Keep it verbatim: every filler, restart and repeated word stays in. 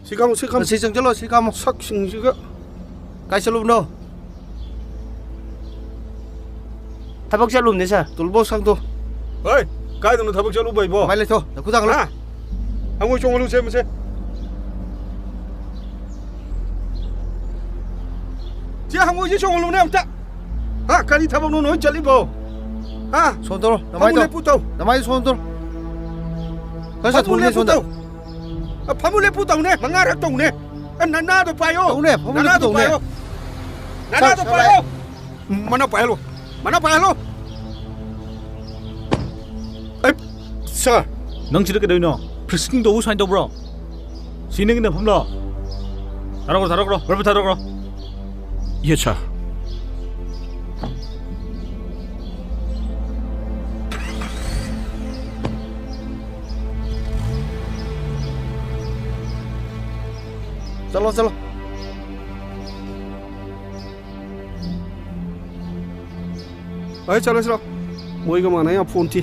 ꯁꯤ ꯈꯥꯝꯃꯣ, ꯁꯤ ꯈꯥꯝꯃꯣ꯫ ꯁꯤ ꯆꯪꯁꯤꯜꯂꯣ, ꯁꯤ ꯈꯥꯝꯃꯣ꯫ ꯁꯛꯁꯤꯡꯁꯤꯒ꯫ ꯀꯥꯏ ꯆꯠꯂꯨꯕꯅꯣ? ꯊꯕꯛ ꯆꯠꯂꯨꯕꯅꯦ, ꯁꯥꯔ꯫ ꯇꯨꯜꯕꯣꯛꯁ ꯍꯥꯡꯗꯣ꯫ ꯍꯣꯏ, ꯀꯥꯏꯗꯅꯣ ꯊꯕꯛ ꯆꯠꯂꯨꯕ ꯏꯕꯣ? ꯃꯥꯏ ꯂꯩꯊꯣ, ꯅꯈꯨꯠ ꯊꯥꯡꯒꯠꯂꯣ꯫ ꯍꯥ? ꯍꯪꯉꯣꯏ ꯆꯣꯡꯍꯜꯂꯨꯁꯦ, ꯃꯁꯦ꯫ ꯁꯤ ꯍꯪꯉꯣꯏꯁꯤ ꯆꯣꯡꯍꯜꯂꯨꯅꯦ ꯑꯝꯇ꯫ ꯍꯥ? ꯀꯔꯤ ꯊꯕꯛꯅꯣ ꯅꯣꯏ ꯆꯠꯂꯤꯕꯣ? ꯍꯥ? ꯁꯣꯝ ꯇꯧꯔꯣ, ꯅꯃꯥꯏ ꯐꯝꯃꯨ ꯇꯧ꯫ ꯂꯦꯞꯄꯨ ꯇꯧ꯫ ꯅꯃꯥꯏ ꯁꯣꯝ ꯇꯧꯔꯣ꯫ ꯈꯔ ꯐꯝꯃꯨ ꯆꯠꯊꯣꯛꯎꯅꯦ ꯂꯦꯞꯄꯨ ꯁꯣꯝꯗ꯫ ꯇꯧ꯫ ꯑ, ꯐꯝꯃꯨ ꯂꯦꯞꯄꯨ ꯇꯧꯅꯦ, ꯃꯉꯥꯔꯛ ꯇꯧꯅꯦ꯫ ꯑ, ꯅꯅꯥꯗꯣ ꯄꯥꯏꯌꯣ꯫ ꯇꯧꯅꯦ, ꯐꯝꯃꯨ ꯂꯦꯞꯄꯨ ꯅꯅꯥꯗꯣ ꯇꯧꯅꯦ꯫ ꯄꯥꯏꯌꯣ꯫ ꯅꯅꯥꯗꯣ ꯁꯥꯔ, ꯄꯥꯏꯌꯣ꯫ ꯁꯥꯔ꯫ ꯃꯅꯥ ꯄꯥꯏꯍꯜꯂꯣ꯫ ꯃꯅꯥ ꯄꯥꯏꯍꯜꯂꯣ꯫ ꯑꯩ, ꯁꯥꯔ꯫ ꯅꯪ ꯁꯤꯗ ꯀꯩꯗꯧꯔꯤꯅꯣ? ꯐ꯭ꯔꯤꯁꯀꯤꯡ ꯇꯧꯕ ꯁꯥꯏꯟ ꯇꯧꯕ꯭ꯔꯣ? ꯁꯤ ꯅꯪꯒꯤ ꯅꯐꯝꯂꯣ? ꯊꯥꯗꯣꯛꯈ꯭ꯔꯣ, ꯊꯥꯗꯣꯛꯈ꯭ꯔꯣ, ꯕꯔꯕꯔ ꯊꯥꯗꯣꯛꯈ꯭ꯔꯣ꯫ ꯌꯦꯁ, ꯁꯥꯔ꯫ ꯆꯠꯂꯣ, ꯆꯠꯂꯣ꯫ ꯑꯩ ꯆꯠꯂꯣ, ꯆꯠꯂꯣ꯫ ꯃꯣꯏꯒ ꯃꯥꯟꯅ ꯌꯥꯝ ꯐꯣꯟ ꯊꯤ꯫